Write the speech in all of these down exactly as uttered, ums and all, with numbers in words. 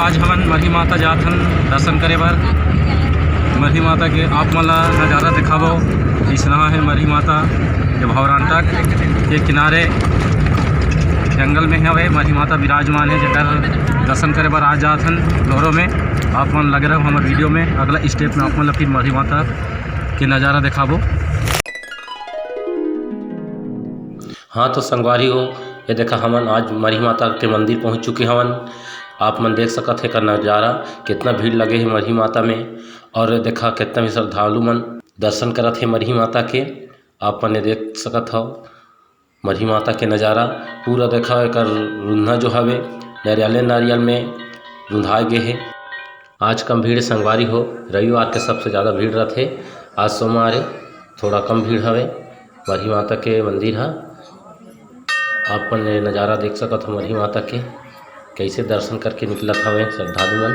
आज हमन मरही माता जात हन दर्शन करे बर। मरही माता के आप मन ला नजारा दिखाबो। इसना हे मरही माता, ये भौरांटा के किनारे जंगल में हवे मरही माता विराजमान हे, जेकर दर्शन करे बर आ जात हन लोरो में। आप मन लगे रहो हमर वीडियो में, अगला स्टेप में आप मन ला फिर मरही माता के नजारा दिखाबो। हाँ तो संगवारी हो, ये देखा हमन आज मरही माता के मंदिर पहुँच चुके हवन। आप मन देख सकत हे एकर नजारा, कितना भीड़ लगे हे मरही माता में। और देखा कितना भी श्रद्धालु मन दर्शन करत हे मरही माता के। आप मन ये देख सकत हव मरही माता के नजारा। पूरा देखा एकर रुन्हा जो हवे नरियाले नरियल में रुंधाए गे हे। आज कम भीड़ संगवारी हो, रविवार के सबसे ज़्यादा भीड़ रथे। आज सोमवार हे, थोड़ा कम भीड़ हवे। मरही माता के मंदिर ह, आप मन ये नजारा देख सकत हो मरही माता के, कैसे दर्शन करके निकलत हवे श्रद्धालु मन।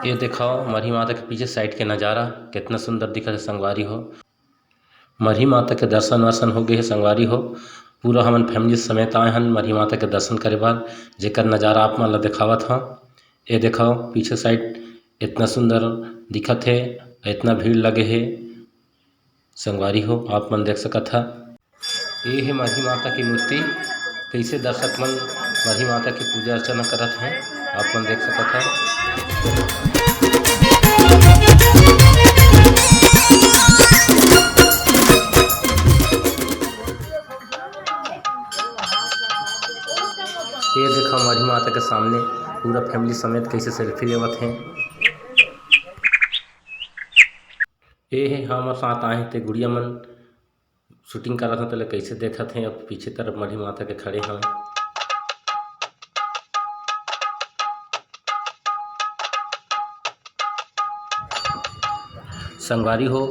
ये देखो मरही माता के पीछे साइड के नजारा कितना सुंदर दिखत हे संगवारी हो। मरही माता के दर्शन वर्शन हो गए हे संगवारी हो। पूरा हमन फैमिली समेत आए हन मरही माता के दर्शन करे बर, जेकर नजारा आप मन ला देखावत हव। ये देखो पीछे साइड इतना सुंदर दिखत हे, इतना भीड़ लगे हे संगवारी हो, आप मन देख सकत ह। ये हे मरही माता की मूर्ति, कैसे दर्शक मन मरही माता की पूजा अर्चना करत हैं, आप मन देख सकत ह। ये देखा मरही माता के सामने पूरा फैमिली समेत कैसे सेल्फी लेवत हैं। ये हे हमर साथ आए हे ते गुड़िया मन शूटिंग करत हन, तेला कैसे देखत हैं। अब पीछे तरफ मरही माता के खड़े हवं। संगवारी हो,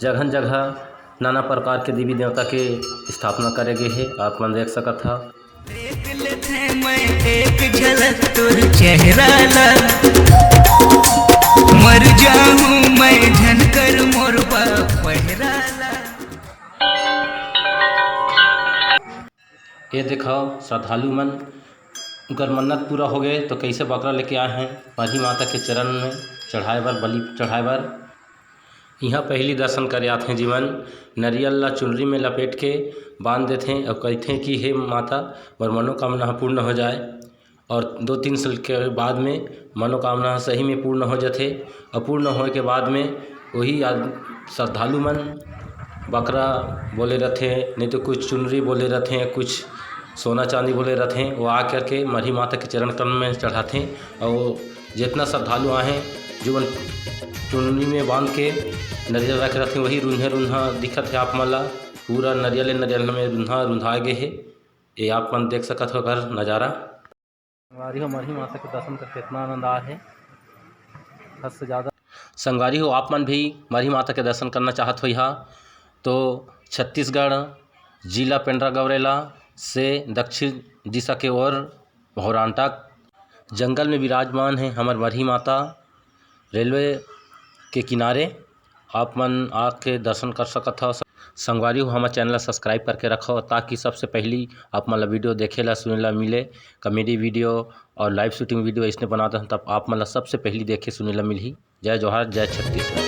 जगह जगह नाना प्रकार के देवी देवता के स्थापना करे गे हे, आप मन देख सकत ह। देख लेथे मैं एक झलक तोर चेहरा ला, मर जाहूं मैं झनकर मोर बा पहरा ला। ये देखो श्रद्धालु मन, उनकर मन्नत पूरा हो गए तो कैसे बकरा लेके आए हैं मरही माता के चरण में चढ़ाए बर, बलि चढ़ाए बर। इहाँ पहली दर्शन करे आथे जीवन, नरियल ला चुनरी में लपेट के बांध देथे और कहथे कि हे माता, मोर मनोकामना ह पूर्ण हो जाए। और दो तीन साल के बाद में मनोकामना सही में पूर्ण हो जाथे और पूर्ण होए के बाद में वही आद-, श्रद्धालु मन बकरा बोले रथे, नहीं तो कुछ चुनरी बोले रथे, कुछ सोना चांदी बोले रथे, वो आ करके मरही माता के चरण कमल में चढ़ाथे और जितना श्रद्धालु आहे, जो मन चुनरी में बांध के नरियल रखे रथे, वही रुन्हे रुन्हा दिखत हे आप मन ला। पूरा नरियल, नरियल में रुन्हा रुंधा गे हे। ये आप मन देख सकत हो घर नजारा। संगवारी हो, मरही माता के दर्शन करके इतना आनंद आ हे, हद से ज्यादा। संगवारी हो, आप मन भी मरही माता के दर्शन करना चाहत हो यहाँ, तो छत्तीसगढ़, जिला पेंड्रा गौरेला से दक्षिण दिशा के ओर भौरांटा जंगल में विराजमान हे हमर मरही माता, रेलवे के किनारे। आप मन आके दर्शन कर सकत हव। संगवारी हो, हमर चैनल ला सब्सक्राइब करके रखव, ताकि सबसे पहली आप मन ला वीडियो देखे ला, सुने ला मिले। कॉमेडी वीडियो और लाइव शूटिंग वीडियो इसने बनाते हैं, तब आप मन ला सबसे पहली देखे सुने ला मिलही। जय जोहार, जय छत्तीसगढ़।